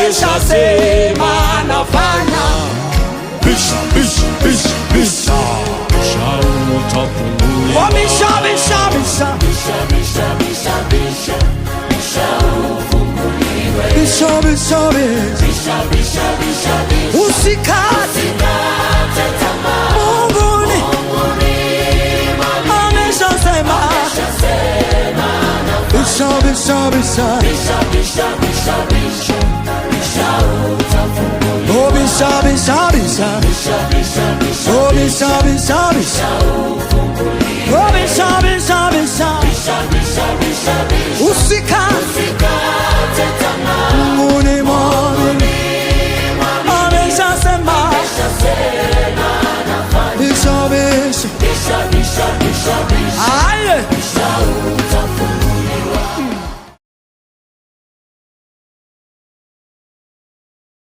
Ameshasema nafanya. Bisha, bisha, bisha, bisha. Bisha utafunguliwa. Oh, bisha, bisha, bisha. Bisha, bisha, bisha, bisha, bisha ufunguliwe. Bisha, bisha, bisha. Bisha, bisha, bisha, bisha. Usikate. Usikate tamaa. Mungu ni Mungu ni mwaminifu. Ameshasema. Ameshasema Bisha, bisha, bisha. Bisha, bisha, bisha, bisha, bisha utafunguliwa. Oh, bisha, bisha, bisha. Bisha, bisha, bisha, Oh, bisha, bisha, bisha. ufunguliwe. Oh, bisha, bisha, bisha. Bisha, bisha, bisha, bisha. Usikate.